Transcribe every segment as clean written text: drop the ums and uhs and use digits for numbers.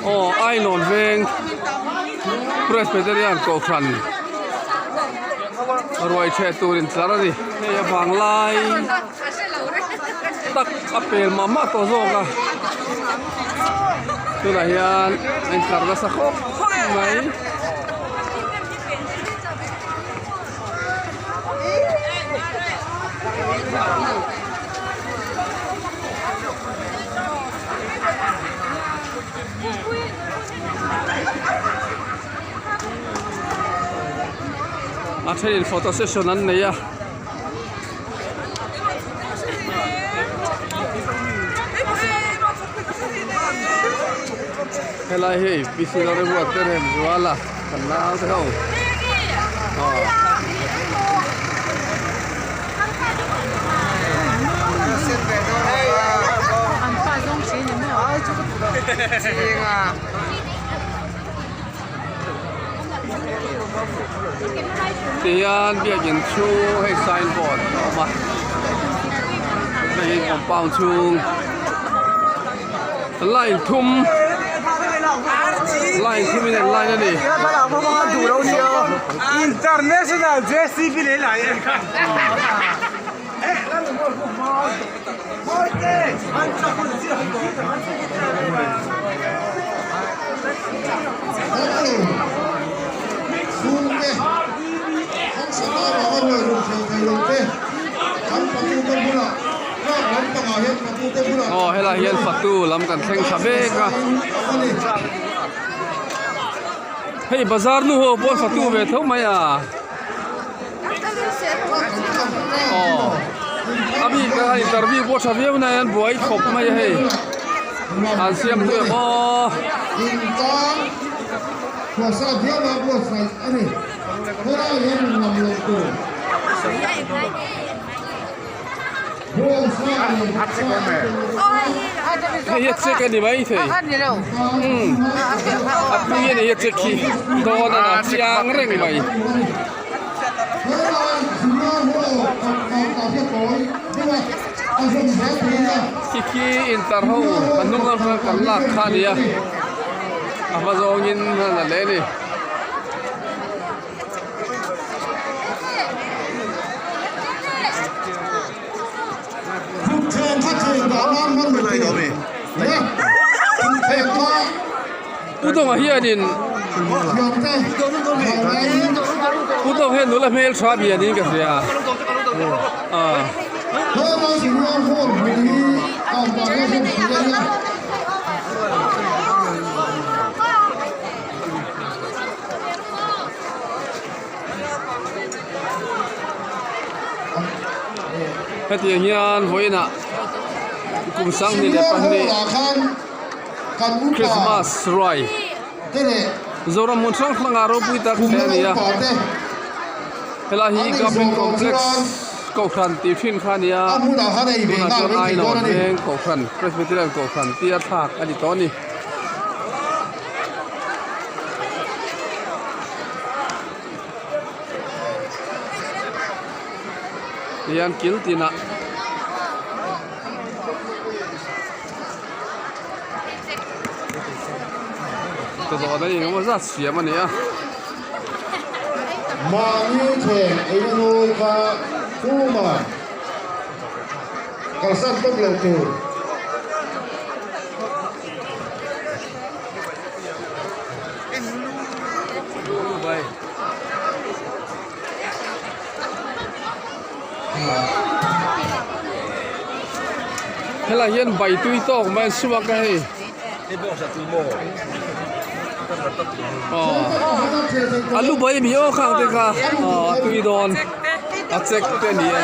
Aw Ainawn veng Presbyterian Kohhran ruai chhe tur in tlar a ni. Hei a vang lai tak a pel mah mah tawh zawk a. Tunah hian a intlar nasa khawp mai. A thenin photo session an nei a. Helai hi P C Lalremruat te rem zual a kan nau te ho aw. Tihian biakin chhung hei sign board a awm a hei hi compound chhung line thum line thum in an line a ni. International JCB lei lai e. Aw helai hian fatu lam kan thleng thla mek a hei bazar nu ho pawh fatu ve tho mai a. Aw a bik a interview pawh tha viau na hian buai khawp mai a hei an siam tu em aw. Hei hi a check a ni maithei umm a pui a ni hi a check hi dawn a na chiang reng mai. Khi khi intar ho a hnung lam kan lak kha a ni a a hma zawngin a la leh a ni. Pu Dawng hianin Pu Dawng hian nula hmel tha bian in ka hria a. Hetiang hian vawiinah kum sanghnih leh pahnih Christmas ruai Zoram hmun hrang hrangah ropui tak thleng a ni a, helai hi Government Complex Kohhran tih thin kha a ni a, tunah chuan Ainawn veng Kohhran Presbyterian Kohhran tia thlak a ni tawh a ni. Hian kil tinah chawdawh eng emaw zat siam a ni a. Mahni thleng eina nawi kha Puma kalsan tawp lo tur. Helai hian bai tui tawk mai an chhuak a hei. Aw alu bai mi aw khang te kha aw a tui dawn a chek te a ni e.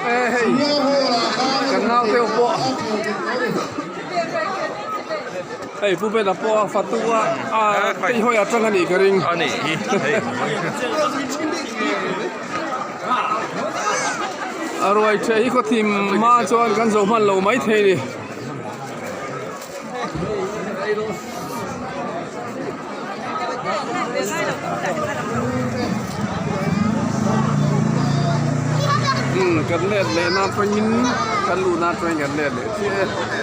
E hei kan nau te pawh. Hei Pu Bena pawh a fatu a a teihawi atang a nih ka ring. A nih hi hei. A ruai ṭheh hi khawthim hma chuan kan zo hman lo maithei ni. Umm kan let leh na atangin kan luhna atangin kan let leh chiah e.